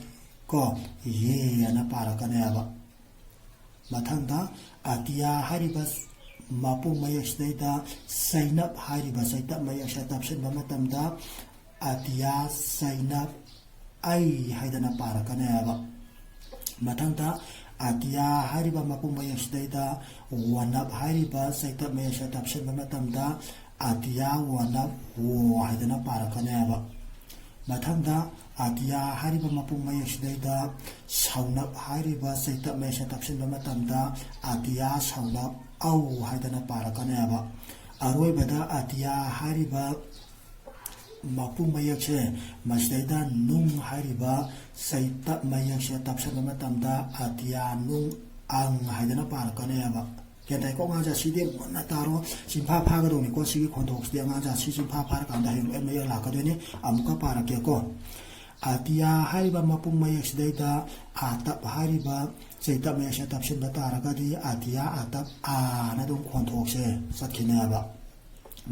ꯀꯣ, ꯌꯦ ꯑꯅ ꯄꯥꯔꯛꯀꯅꯦꯕ꯫ ꯃꯊꯪꯗ ꯑꯇꯤꯌꯥ ꯍꯥꯏꯔꯤꯕ ꯃꯄꯨꯡ ꯃꯌꯦꯛꯁꯤꯗꯩꯗ ꯆꯩꯅꯞ ꯍꯥꯏꯔꯤꯕ ꯆꯩꯇꯞ ꯃꯌꯦꯛꯁꯦ ꯇꯞꯁꯤꯟꯕ ꯃꯇꯝꯗ ꯑꯇꯤꯌꯥ ꯆꯩꯅꯞ ꯑꯩ ꯍꯥꯏꯗꯅ ꯄꯥꯔꯛꯀꯅꯦꯕ꯫ ꯃꯊꯪꯗ ꯑꯇꯤꯌꯥ ꯍꯥꯏꯔꯤꯕ ꯃꯄꯨꯡ ꯃꯌꯦꯛꯁꯤꯗꯩꯗ ꯋꯥꯅꯞ ꯍꯥꯏꯔꯤꯕ ꯆꯩꯇꯞ ꯃꯌꯦꯛꯁꯦ ꯇꯞꯁꯤꯟꯕ ꯃꯇꯝꯗ ꯑꯇꯤꯌꯥ ꯋꯥꯅꯞ ꯋꯣ ꯍꯥꯏꯗꯅ ꯄꯥꯔꯛꯀꯅꯦꯕ꯫ ꯃꯊꯪꯗ ꯑꯇꯤꯌꯥ ꯍꯥꯏꯔꯤꯕ ꯃꯄꯨꯡ ꯃꯌꯦꯛꯁꯤꯗꯩꯗ ꯁꯧꯅꯞ ꯍꯥꯏꯔꯤꯕ ꯆꯩꯇꯞ ꯃꯌꯦꯛꯁꯦ ꯇꯞꯁꯤꯟꯕ ꯃꯇꯝꯗ ꯑꯇꯤꯌꯥ ꯁꯧꯅꯞ ꯑꯧ ꯍꯥꯏꯗꯅ ꯄꯥꯔꯛꯀꯅꯦꯕ꯫ ꯑꯔꯣꯏꯕꯗ ꯑꯇꯤꯌꯥ ꯍꯥꯏꯔꯤꯕ ꯃꯄꯨꯡ ꯃꯌꯦꯛꯁꯦ, ꯃꯁꯤꯗꯩꯗ ꯅꯨꯡ ꯍꯥꯏꯔꯤꯕ ꯆꯩꯇꯞ ꯃꯌꯦꯛꯁꯦ ꯇꯞꯁꯤꯟꯕ ꯃꯇꯝꯗ ꯑꯇꯤꯌꯥ ꯅꯨꯡ ꯑꯪ ꯍꯥꯏꯗꯅ ꯄꯥꯔꯛꯀꯅꯦꯕ꯫ ꯒ꯭ꯌꯥꯟ ꯇꯥꯏꯀꯣ ꯑꯉꯥꯡꯁꯦ? ꯁꯤꯗꯤ ꯃꯨꯟꯅ ꯇꯥꯔꯣ, ꯆꯤꯟꯐꯥ ꯐꯥꯒꯗꯧꯅꯤꯀꯣ꯫ ꯁꯤꯒꯤ ꯈꯣꯟꯊꯣꯛꯁꯤꯗꯤ ꯑꯉꯥꯡꯁꯦ, ꯁꯤ ꯆꯤꯟꯐꯥ ꯐꯥꯔꯀꯥꯟꯗ ꯍꯌꯦꯡ ꯂꯣꯏ ꯃꯌꯦꯛ ꯂꯥꯛꯀꯗꯣꯏꯅꯤ꯫ ꯑꯃꯨꯛꯀ ꯄꯥꯔꯛꯀꯦꯀꯣ꯫ ꯑꯇꯤꯌꯥ ꯍꯥꯏꯔꯤꯕ ꯃꯄꯨꯡ ꯃꯌꯦꯛꯁꯤꯗꯩꯗ ꯑꯥꯇꯞ ꯍꯥꯏꯔꯤꯕ ꯆꯩꯇꯞ ꯃꯌꯦꯛꯁꯦ ꯇꯞꯁꯤꯟꯕ ꯇꯥꯔꯒꯗꯤ ꯑꯇꯤꯌꯥ ꯑꯥꯇꯞ ꯑꯥꯅ ꯑꯗꯨꯝ ꯈꯣꯟꯊꯣꯛꯁꯦ ꯆꯠꯈꯤꯅꯦꯕ꯫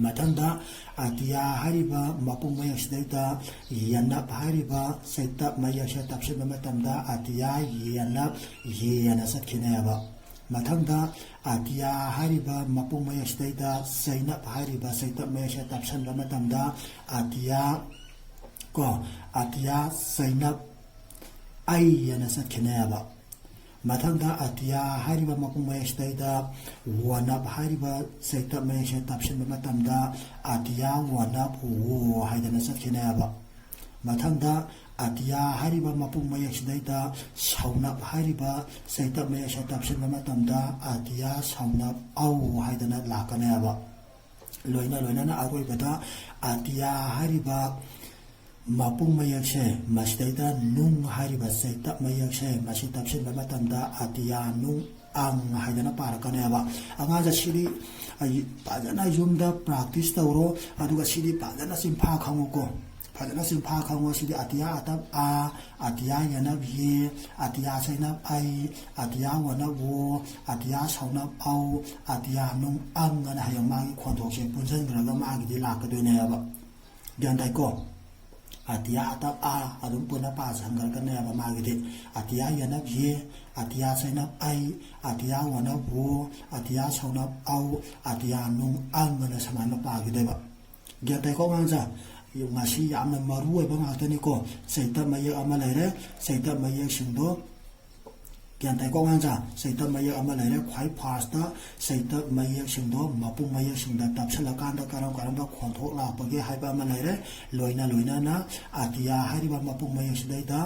ꯃꯊꯪꯗ ꯑꯇꯤꯌꯥ ꯍꯥꯏꯔꯤꯕ ꯃꯄꯨꯡ ꯃꯌꯦꯛꯁꯤꯗꯩꯗ ꯌꯦꯅꯞ ꯍꯥꯏꯔꯤꯕ ꯆꯩꯇꯞ ꯃꯌꯦꯛꯁꯦ ꯇꯞꯁꯤꯟꯕ ꯃꯇꯝꯗ ꯑꯇꯤꯌꯥ ꯌꯦꯅꯞ ꯌꯦꯅ ꯆꯠꯈꯤꯅꯦꯕ꯫ ꯃꯊꯪꯗ ꯑꯇꯤꯌꯥ ꯍꯥꯏꯔꯤꯕ ꯃꯄꯨꯡ ꯃꯌꯦꯛꯁꯤꯗꯩꯗ ꯆꯩꯅꯞ ꯍꯥꯏꯔꯤꯕ ꯆꯩꯇꯞ ꯃꯌꯦꯛꯁꯦ ꯇꯞꯁꯤꯟꯕ ꯃꯇꯝꯗ ꯑꯇꯤꯌꯥ ꯀꯣ, ꯑꯇꯤꯌꯥ ꯆꯩꯅꯞ ꯑꯩ ꯑꯅ ꯆꯠꯈꯤꯅꯦꯕ꯫ ꯃꯊꯪꯗ ꯑꯇꯤꯌꯥ ꯍꯥꯏꯔꯤꯕ ꯃꯄꯨꯡ ꯃꯌꯦꯛꯁꯤꯗꯩꯗ ꯋꯥꯅꯞ ꯍꯥꯏꯔꯤꯕ ꯆꯩꯇꯞ ꯃꯌꯦꯛꯁꯦ ꯇꯞꯁꯤꯟꯕ ꯃꯇꯝꯗ ꯑꯇꯤꯌꯥ ꯋꯥꯅꯞ ꯋꯣ ꯍꯥꯏꯗꯅ ꯆꯠꯈꯤꯅꯦꯕ꯫ ꯃꯊꯪꯗ ꯑꯇꯤꯌꯥ ꯍꯥꯏꯔꯤꯕ ꯃꯄꯨꯡ ꯃꯌꯦꯛꯁꯤꯗꯩꯗ ꯁꯧꯅꯞ ꯍꯥꯏꯔꯤꯕ ꯆꯩꯇꯞ ꯃꯌꯦꯛꯁꯦ ꯇꯞꯁꯤꯟꯕ ꯃꯇꯝꯗ ꯑꯇꯤꯌꯥ ꯁꯧꯅꯞ ꯑꯧ ꯍꯥꯏꯗꯅ ꯂꯥꯛꯀꯅꯦꯕ꯫ ꯂꯣꯏꯅ ꯂꯣꯏꯅꯅ ꯑꯔꯣꯏꯕꯗ ꯑꯇꯤꯌꯥ ꯍꯥꯏꯔꯤꯕ ꯃꯄꯨꯡ ꯃꯌꯦꯛꯁꯦ, ꯃꯁꯤꯗꯩꯗ ꯅꯨꯡ ꯍꯥꯏꯔꯤꯕ ꯆꯩꯇꯞ ꯃꯌꯦꯛꯁꯦ, ꯃꯁꯤ ꯇꯞꯁꯤꯟꯕ ꯃꯇꯝꯗ ꯑꯇꯤꯌꯥ ꯅꯨꯡ ꯑꯪ ꯍꯥꯏꯗꯅ ꯄꯥꯔꯛꯀꯅꯦꯕ꯫ ꯑꯉꯥꯡꯁꯦ ꯁꯤꯗꯤ ꯑꯩ ꯐꯖꯅ ꯌꯨꯝꯗ practice ꯇꯧꯔꯣ, ꯑꯗꯨꯒ ꯁꯤꯗꯤ ꯐꯖꯅ ꯆꯤꯟꯐꯥ ꯈꯪꯉꯨꯀꯣ꯫ ꯐꯖꯅ ꯆꯤꯟꯐꯥ ꯈꯪꯉꯣ꯫ ꯁꯤꯗꯤ ꯑꯇꯤꯌꯥ ꯑꯥꯇꯞ ꯑꯥ, ꯑꯇꯤꯌꯥ ꯌꯦꯅꯞ ꯌꯦ, ꯑꯇꯤꯌꯥ ꯆꯩꯅꯞ ꯑꯩ, ꯑꯇꯤꯌꯥ ꯋꯥꯅꯞ ꯋꯣ, ꯑꯇꯤꯌꯥ ꯁꯧꯅꯞ ꯑꯧ, ꯑꯇꯤꯌꯥ ꯅꯨꯡ ꯑꯪ ꯑꯅ ꯍꯌꯦꯡ ꯃꯥꯒꯤ ꯈꯣꯟꯊꯣꯛꯁꯦ ꯄꯨꯟꯁꯤꯟꯈ꯭ꯔꯒ ꯃꯥꯒꯤꯗꯤ ꯂꯥꯛꯀꯗꯣꯏꯅꯦꯕ꯫ ꯒ꯭ꯌꯥꯟ ꯇꯥꯏꯀꯣ? ꯑꯇꯤꯌꯥ ꯑꯥꯇꯞ ꯑꯥ ꯑꯗꯨꯝ ꯄꯨꯟꯅ ꯄꯥꯁꯟꯈ꯭ꯔꯒꯅꯦꯕ ꯃꯥꯒꯤꯗꯤ꯫ ꯑꯇꯤꯌꯥ ꯌꯦꯅꯞ ꯌꯦ, ꯑꯇꯤꯌꯥ ꯆꯩꯅꯞ ꯑꯩ, ꯑꯇꯤꯌꯥ ꯋꯥꯅꯞ ꯋꯣ, ꯑꯇꯤꯌꯥ ꯁꯧꯅꯞ ꯑꯧ, ꯑꯇꯤꯌꯥ ꯅꯨꯡ ꯑꯪ ꯑꯅ ꯁꯨꯃꯥꯏꯅ ꯄꯥꯈꯤꯗꯣꯏꯕ꯫ ꯒ꯭ꯌꯥꯟ ꯇꯥꯏꯀꯣ ꯑꯉꯥꯡꯁꯦ? ꯉꯁꯤ ꯌꯥꯝꯅ ꯃꯔꯨ ꯑꯣꯏꯕ ꯉꯥꯛꯇꯅꯤꯀꯣ꯫ ꯆꯩꯇꯞ ꯃꯌꯦꯛ ꯑꯃ ꯂꯩꯔꯦ꯫ ꯆꯩꯇꯞ ꯃꯌꯦꯛꯁꯤꯡꯗꯣ ꯒ꯭ꯌꯥꯟ ꯇꯥꯏꯀꯣ ꯑꯉꯥꯡꯁꯥ? ꯆꯩꯇꯞ ꯃꯌꯦꯛ ꯑꯃ ꯂꯩꯔꯦ꯫ ꯈ꯭ꯋꯥꯏ ꯐꯥꯔꯁꯇ ꯆꯩꯇꯞ ꯃꯌꯦꯛꯁꯤꯡꯗꯣ ꯃꯄꯨꯝ ꯃꯌꯦꯛꯁꯤꯡꯗ ꯇꯞꯁꯤꯜꯂꯀꯥꯟꯗ ꯀꯔꯝ ꯀꯔꯝꯕ ꯈꯣꯟꯊꯣꯛ ꯂꯥꯛꯄꯒꯦ ꯍꯥꯏꯕ ꯑꯃ ꯂꯩꯔꯦ꯫ ꯂꯣꯏꯅ ꯂꯣꯏꯅꯅ ꯑꯇꯤꯌꯥ ꯍꯥꯏꯔꯤꯕ ꯃꯄꯨꯝ ꯃꯌꯦꯛꯁꯤꯗꯩꯗ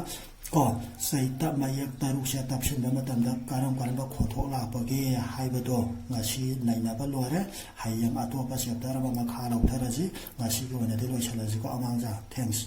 ꯀꯣ ꯆꯩꯇꯞ ꯃꯌꯦꯛ ꯇꯔꯨꯛꯁꯦ ꯇꯞꯁꯤꯟꯕ ꯃꯇꯝꯗ ꯀꯔꯝ ꯀꯔꯝꯕ ꯈꯣꯟꯊꯣꯛ ꯂꯥꯛꯄꯒꯦ ꯍꯥꯏꯕꯗꯣ ꯉꯁꯤ ꯅꯩꯅꯕ ꯂꯣꯏꯔꯦ꯫ ꯍꯌꯦꯡ ꯑꯇꯣꯞꯄ ꯆꯦꯞꯇꯔ ꯑꯃ ꯃꯈꯥ ꯂꯧꯊꯔꯁꯤ꯫ ꯉꯁꯤꯒꯤ ꯑꯣꯏꯅꯗꯤ ꯂꯣꯏꯁꯤꯜꯂꯁꯤꯀꯣ ꯑꯉꯥꯡꯁꯥ꯫ ꯊꯦꯡꯁ꯫